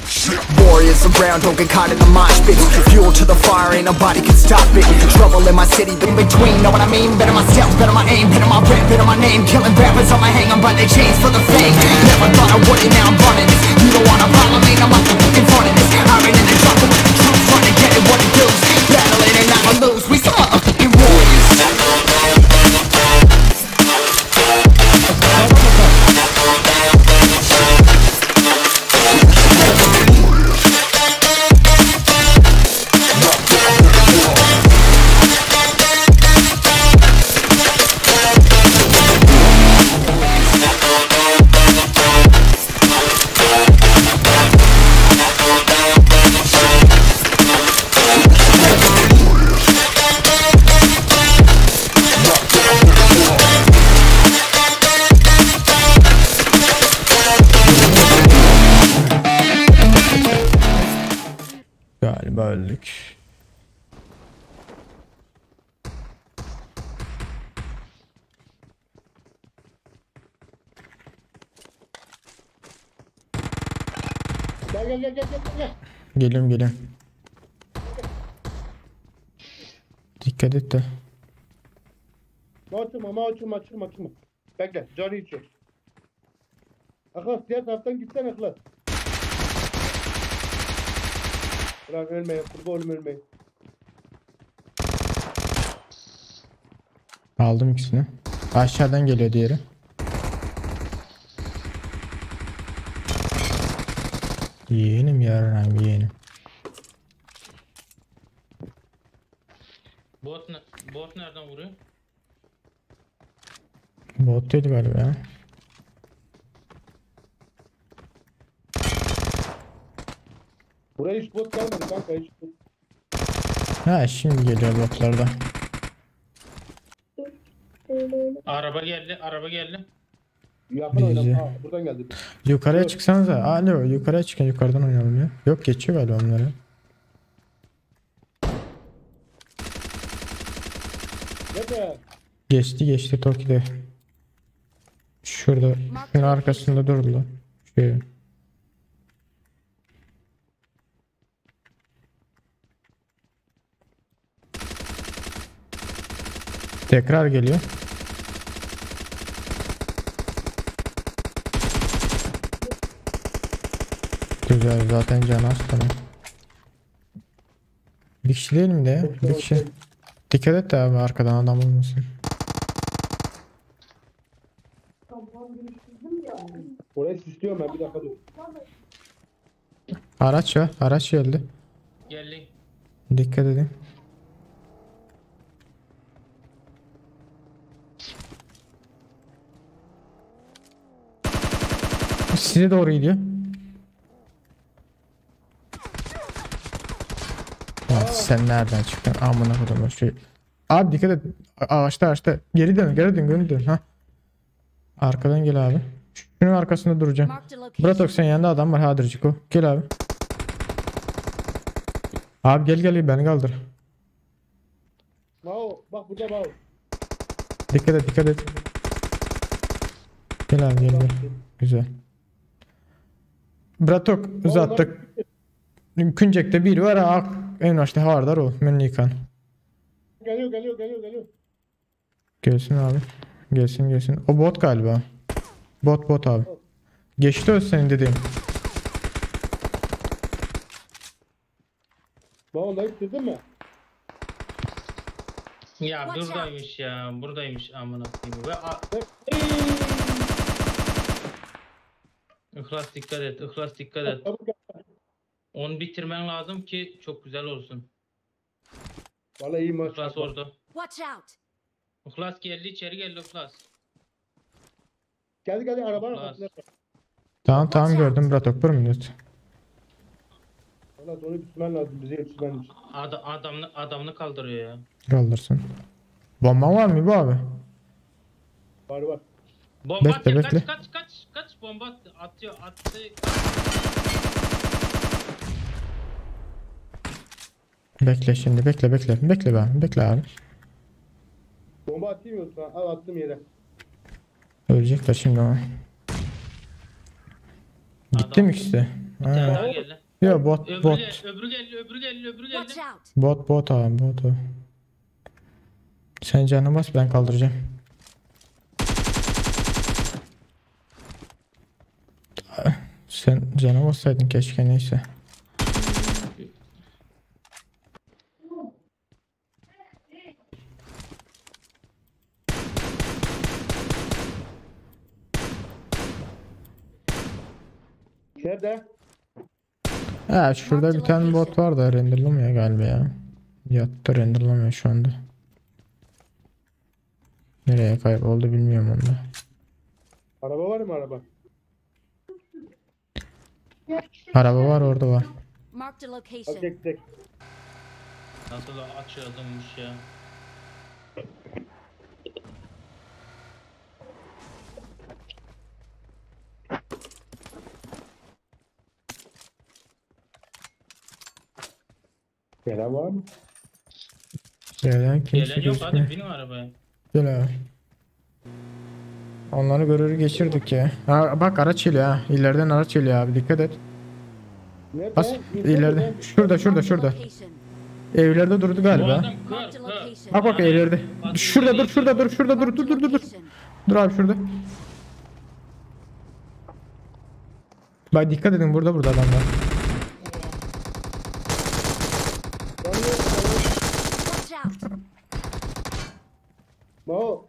Warriors around, don't get caught in the mosh pits. Fuel to the fire, ain't nobody can stop it. Trouble in my city, in between, know what I mean? Better myself, better my aim, better my rap, better my name. Killing rappers on my hang, I'm by their chains for the fame. Never thought I would it, now I'm running this. You don't want a problem, ain't I'm in front of this. I ain't in the trouble with the truth, trying to get it what it does. Battling and I'ma lose, we some motherfucking warriors. Galiba öldük. Gel gel gel gel gel gel. Geliyorum geliyorum. Dikkat et de. Açma ama açma açma açma. Bekle canı içiyor. Aklas diğer taraftan gitsene Aklas. Ulan ölmeyin kurban olayım ölmeyin. Aldım ikisini. Aşağıdan geliyor diğeri. Yeğenim yarram yeğenim. Bot, ne- bot nereden vuruyor? Bot değil galiba ya. Buraya hiç bot gelmedi kanka hiç bot. Ha şimdi geliyor botlarda. Araba geldi, araba geldi. Yakın oynam. Bizi. Aa, buradan geldi. Yukarıya Yok. çıksanıza. Alo yukarıya çıkın yukarıdan oynayalım ya. Yok geçiyor galiba onları. Nerede? Geçti geçti Toki'de. Şurada. Şunun arkasında durdu. Şey. Tekrar geliyor. Güzel zaten can az tamam. Bir kişi değil mi de ya? Bir kişi. Dikkat et de abi arkadan adam olmasın. Orayı sisliyorum ben bir dakika dur. Araç var. Araç geldi. Geldi. Dikkat edin. Size doğru gidiyor. Lan sen nereden çıktın? Amına koydum şey. Abi dikkat et. Ağaçta ağaçta. Geri dön, geri dön, geri dön. Ha. Arkadan gel abi. Şunun arkasında duracağım. Marked a location. Bratok sen yanında adam var. Hadır Ciko. Gel abi. Abi gel gel beni kaldır. Mao bak burada Mao. Dikkat et dikkat et. Gel abi gel gel. Güzel. Bratok uzattık. Küncek'te bir var ha. En başta Hardar o. Menlikan. Geliyor geliyor geliyor geliyor. Gelsin abi. Gelsin gelsin. O bot galiba. Bot bot abi. Geçti o senin dediğin. Mao onları bitirdin mi? Ya Watch out. buradaymış ya, buradaymış amına koyayım. Ve a- İhlas dikkat et, İhlas dikkat et. Çabuk gel. Onu bitirmen lazım ki çok güzel olsun. Vallahi iyi maç. İhlas orada. Watch out! İhlas geldi, içeri geldi İhlas. Geldi geldi arabanın İhlas. arkasında. Tamam tamam gördüm Bratok. Bir minut. Vallahi onu bitirmen lazım bize yetişmen için. Ad adamını, adamını kaldırıyor ya. Kaldırsın. Bomba var mı bu abi? Var var. Bomba Bekle, atıyor, bekle. kaç kaç kaç kaç bomba attı, atıyor attı. Bekle şimdi bekle bekle. Bekle be abi. Bekle abi. Bomba atayım yoksa al attım yere. Ölecekler şimdi ama. Gitti Adam. mi ikisi de? Bir tane Ha. daha geldi. Yo bot Öbürü bot. geldi, öbürü geldi, öbürü geldi, öbürü Watch geldi. out! Bot bot abi bot o. Sen canını bas ben kaldıracağım. Sen canı bassaydın keşke neyse. Nerede? Ha şurada bir tane bot var da renderlamıyor galiba ya. Yattı renderlamıyor şu anda. Nereye kayboldu bilmiyorum onu da. Araba var mı araba? Araba var orada var. Marked a Hadi location. tek tek. Nasıl da aç adammış ya. Gelen var mı? Gelen kimse Gelen yok gözükmüyor. hadi binin arabaya. Gel abi. Onları görür geçirdik ya. Ha, bak araç geliyor ha. İleriden araç geliyor abi dikkat et. Nerede? Bas ileride. Şurada şurada Marked a şurada. location. Evlerde durdu Bu galiba. adam kör Marked a kör. location. Bak bak evlerde. Şurada dur şurada dur şurada dur Marked dur a dur dur dur. location. Dur abi şurada. Bak dikkat edin burada burada adamlar. Watch out! Maho.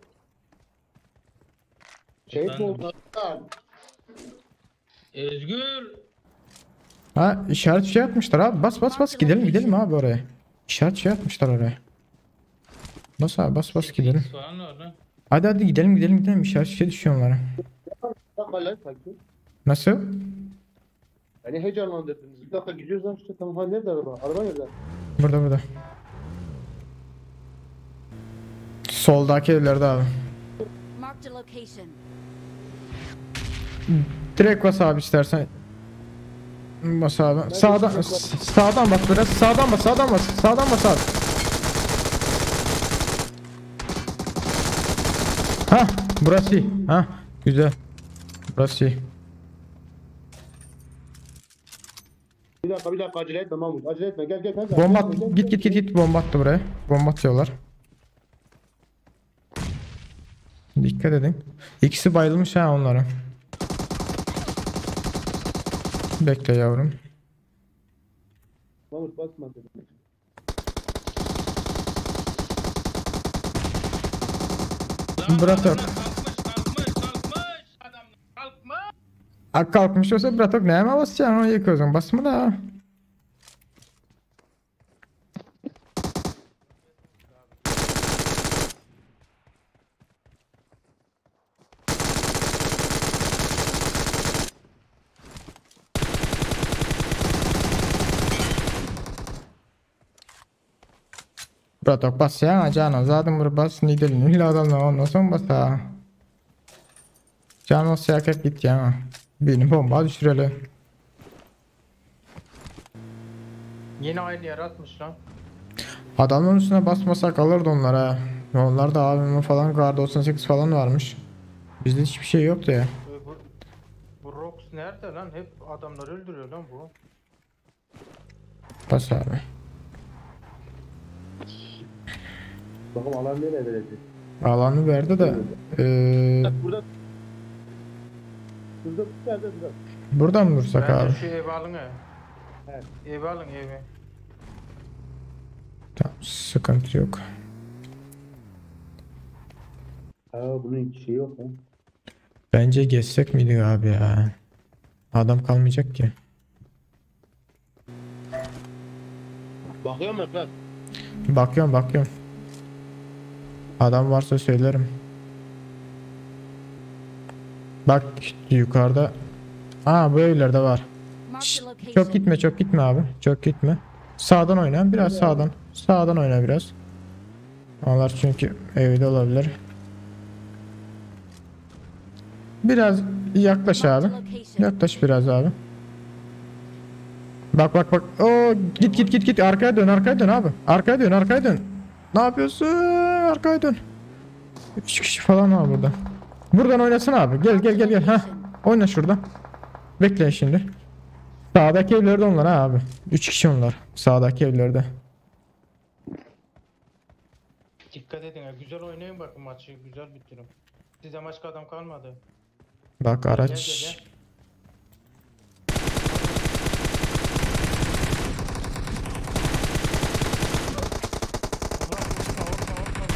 Şehit mi Efendim? oldu? Lan. Özgür. Ha işaret şey atmışlar abi. Bas bas bas gidelim gidelim abi oraya. İşaret şey atmışlar oraya. Bas abi bas bas gidelim. Falan var lan. Hadi hadi gidelim gidelim gidelim işaret şey düşüyor onlara. Bir dakika lan sakin. Nasıl? Beni heyecanlandırdınız. Bir dakika gidiyoruz lan işte tamam. Ha nerede araba? Araba nerede? Burada burada. Soldaki evlerde abi. Marked a location. Direkt bas abi istersen. Bas abi. Sağdan sağdan bas biraz. Sağdan bas, sağdan bas. Sağdan bas abi. Ha, burası iyi. Ha, güzel. Burası iyi. Bir dakika bir dakika acele etme Mahmut. Acele etme. Gel gel kanka. Bomba Gel, at. gel, Git git git git bomba attı buraya. Bomba atıyorlar. Dikkat edin. İkisi bayılmış ha onlara. Bekle yavrum. Mahmut basma dedim. Lan Bırak yok. adamlar Kalkmış kalkmış kalkmış. Adam kalkmış. Ha kalkmış olsa bratok neye mi basacaksın onu yıkıyorsun basma da. Bratok bas ya canım zaten bunu bas nidelin illa adamla ondan sonra bas ha. Can olsa yakak git ya. Beni bomba düşürelim. Yine aynı yer atmış lan. Adamların üstüne basmasak alırdı onlar ha. Onlar da AVM falan kar 98 falan varmış. Bizde hiçbir şey yoktu ya. Bu, bu Rox nerede lan? Hep adamları öldürüyor lan bu. Bas abi. Bakalım alan nereye verecek? Alanı verdi de. Ee, Burada. Burada nerede burada? buradan mı dursak Bence abi? şu evi alın ya. Evet. Evi alın evi. Tamam, sıkıntı yok. Ha bunun şeyi yok lan. Bence gezsek miydik abi ya? Adam kalmayacak ki. Bakıyor musun lan? Bakıyorum bakıyorum. Adam varsa söylerim. Bak yukarıda. Aa bu evlerde var. Marked Şşt, a location. Çok gitme çok gitme abi. Çok gitme. Sağdan oyna biraz sağdan. Sağdan oyna biraz. Onlar çünkü evde olabilir. Biraz yaklaş Marked abi. a location. Yaklaş biraz abi. Bak bak bak. Oo git git git git arkaya dön arkaya dön abi. Arkaya dön arkaya dön. Ne yapıyorsun? Arkaya dön. 3 kişi falan var burada. Buradan oynasın abi. Gel gel gel gel. Ha. Oyna şurada. Bekle şimdi. Sağdaki evlerde onlar ha abi. 3 kişi onlar. Sağdaki evlerde. Dikkat edin ha. Güzel oynayın bakın maçı. Güzel bitirin. Size başka adam kalmadı. Bak Gel gel araç. gel. Ulan vurma, vurma, vurma.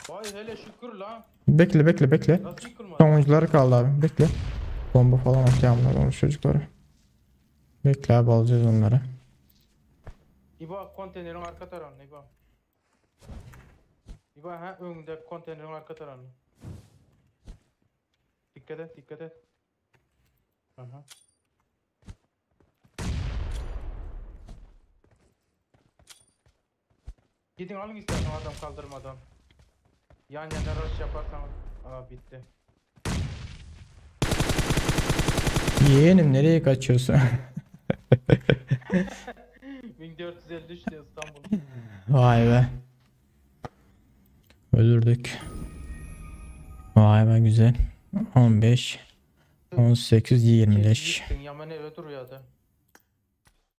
Vay hele şükür lan. Bekle bekle bekle. Nasıl yıkılmadı? Sonuncuları kaldı abi. Bekle. Bomba falan atıyor amına koyayım çocukları. Bekle abi alacağız onları. İbo konteynerin arka tarafına İbo. İbo ha önünde konteynerin arka tarafına. Dikkat et dikkat et. Aha. Gidin alın istersen adam kaldırmadan. Yan yana rush yaparsan. Aa bitti. Yeğenim nereye kaçıyorsun? 1453 diyor İstanbul. Vay be. Öldürdük. Vay be güzel. 15 18 25. Gittin Yaman eve duruyordu.